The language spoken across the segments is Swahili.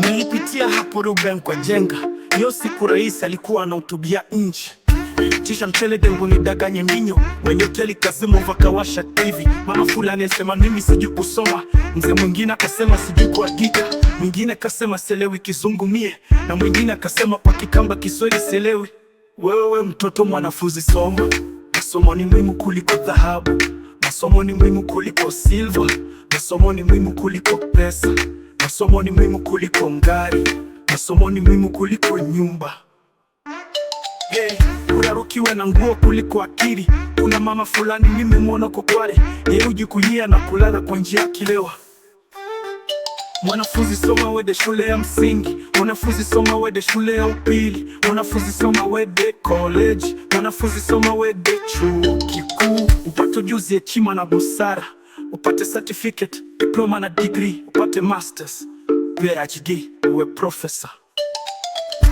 Nilipitia hapo Ruben kwa Jenga, hiyo siku rais alikuwa anahutubia nchi. Tisha mchele dengu nidaganye minyo, mwenye hoteli Kasimu vakawasha TV. Mama fulani asema mimi sijui kusoma, mzee mwingine akasema sijui kuandika, mwingine akasema selewi kizungu mie, na mwingine akasema kwa Kikamba Kiswahili selewi. Wewe mtoto mwanafunzi soma, masomo ni muhimu kuliko dhahabu, masomo ni muhimu kuliko silver, masomo ni muhimu kuliko pesa, masomo ni muhimu kuliko ngari, masomo ni muhimu kuliko nyumba. Hey, urarukiwe na nguo kuliko akili. Kuna mama fulani nimemwona kwa Kwale, yeye hujikunyia na kulala kwa njia ya kilewa. Mwanafunzi soma wede shule ya msingi, mwanafunzi soma wede shule ya upili, mwanafunzi soma wede college, mwanafunzi soma wede chuo kikuu, upate ujuzi, hekima na busara, upate certificate, diploma na degree, upate masters, PhD, uwe professor.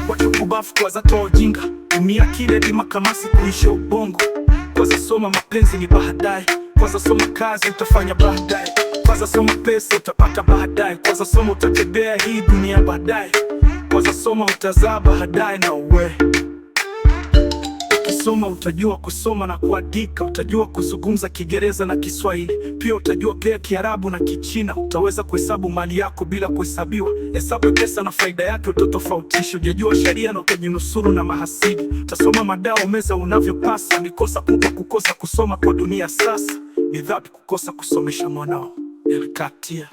Wacha kubafu kwa zatoa ujinga, tumia akili hadi makamasi kuisha ubongo. Kwanza soma, mapenzi ni baadaye. Kwanza soma, kazi utafanya baadaye. Kwanza soma, pesa utapata baadaye. Kwanza soma, utatembea hii dunia baadaye. Kwanza soma, utazaa baadaye na uwe ukisoma utajua kusoma na kuandika, utajua kuzungumza Kiingereza na Kiswahili, pia utajua pia Kiarabu na Kichina. Utaweza kuhesabu mali yako bila kuhesabiwa. Hesabu ya pesa na faida yake utatofautisha. Utajua sheria na utajinusuru na mahasidi. Utasoma madawa meza unavyopasa. Ni kosa kubwa kukosa kusoma kwa dunia sasa. Ni dhambi kukosa kusomesha mwanao. Elkatia.